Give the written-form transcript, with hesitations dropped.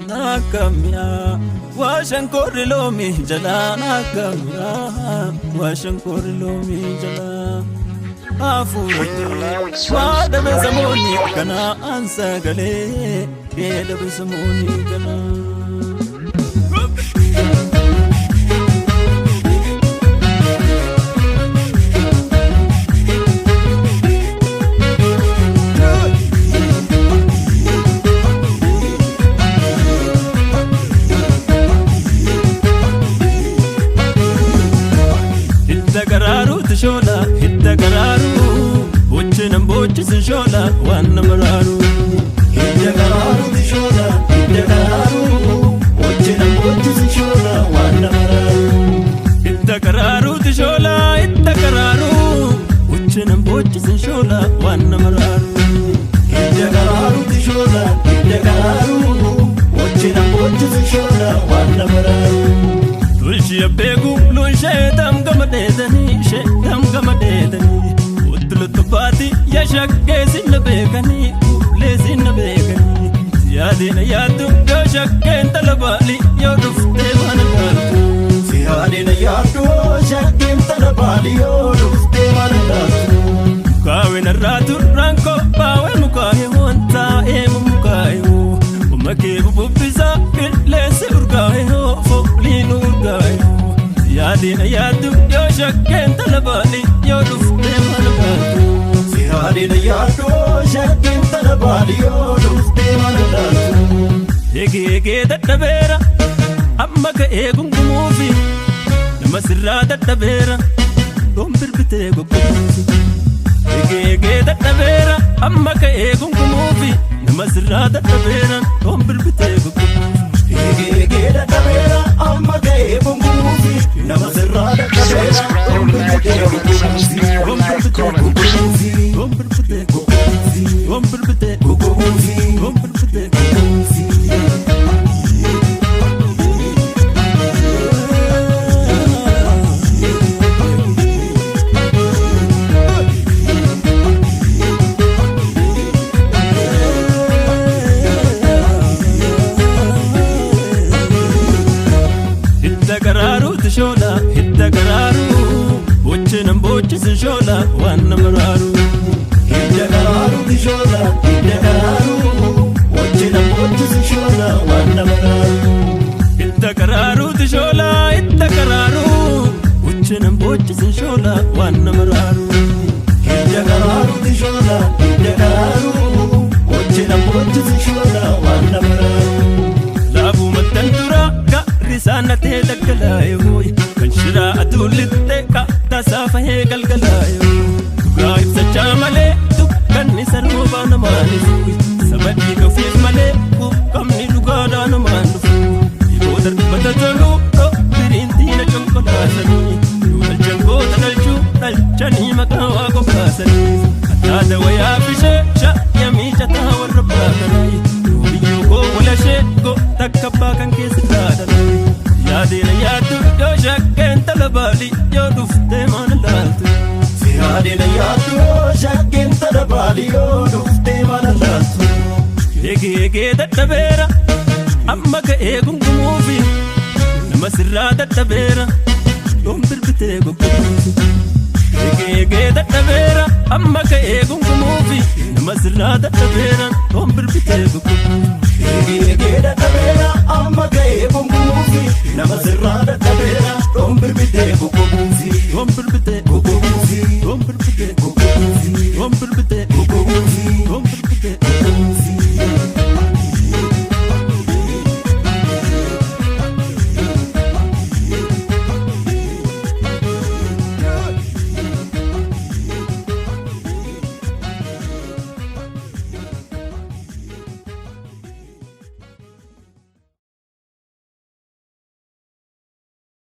Akkamia waashankoorri loomi jalaan akkamia waashankoorri loomi jalaa hafuurate waa dhabe samoonni kanaa aan sagalee kee dhabe samoonni jalaa. Hidda garaaruuti shoola hidda garaaruu bochinan bochisin shoola waan nama raaru. Hidda garaaruuti shoola hidda garaaruu bochinan bochisin shoola waan nama raaru. Hidda garaaruuti shoola hidda garaaruu bochinan bochisin shoola waan nama raaru. Hidda garaaruuti shoola hidda garaaruu bochinan bochisin shoola waan nama raaru. Tulchi abbeeku luun sheetam gama dheedanii sheetam gama dheedanii uttuluttu baati yashakkee sinna beekanii ulee sinna beekanii siyaadina yaaddu yoo shakkeen talabaali yoo dhuftee mana laaltu. Siyaadina yaaddu shakkeen tana baali yoo dhuftee mana laaltu. Mukaawin irraa turraan qophaa'ee mukaa'ee wantaa'ee mummukaa'ee umakee bubbisaa qilleensi urgaa'ee fooliin urgaa'ee yaadina yaaddu yoo shakkeen talabaali yoo dhuftee mana laaltu. Siyaadina yaaddu shakkeen tana baali yoo dhuftee mana laaltu. Eegee eegee dadhabeera amma ka'ee gungumuufi nama sirraa dadhabeera doon birbitee goggoguufi. Eegee eegee dadhabeera amma ka'ee gungumuufi nama sirraa dadhabeera doon birbitee goggoguufi. Eegee eegee dadhabeera amma ga'ee gungumuufi nama sirraa dadhabeera doon birbitee goggoguufi. Doon birbitee goggoguufi. Doon birbitee goggoguufi. Doon birbitee goggoguufi. Doon birbitee goggoguufi. Hidda garaaruuti shoola hidda garaaruu bochinan bochisin shoola waan nama raaru. Hidda garaaruuti shoola hidda garaaruu bochinan bochisin shoola waan nama raaru. Hidda garaaruuti shoola hidda garaaruu bochinan bochisin shoola waan nama raaru. Hidda garaaruuti shoola hidda garaaruu bochinan bochisin shoola waan nama raaru. Laafuu maddan dura gaarri natee daggalaa'e hooyi kan shiraa aduullitte qaxxaasaa fahee galgalaa'e dhugaa ibsachaa malee dukkanni sarboobaa namaan ifu saba dhiiga ofiif malee quuqamni dhugaadhaa namaan dhufu yeroo darbata toluu dhobbiriin diina conkolaasanii yoo dhalchan goota dhalchuu dhalchanii maqaa waa qophaasanii ataata wayaa fishee sha'ya miicataa warra baakanii yoo biyyoo koo walashee go takka baakan keessa taadhanii yaadina yaaddu yoo shakkeen talabaali yoo dhuftee mana laaltu. Siyaadina yaaddu shakkeen tana baali yoo dhuftee mana laaltu. Eegee eegee dadhabeera amma ka'ee gungumuufi nama sirraa dadhabeera doon birbitee goggoguufi. Eegee eegee dadhabeera amma ka'ee gungumuufi nama sirraa dadhabeera doon birbitee goggoguufi. Eegee eegee dadhabeera amma ga'ee gungumuufi nama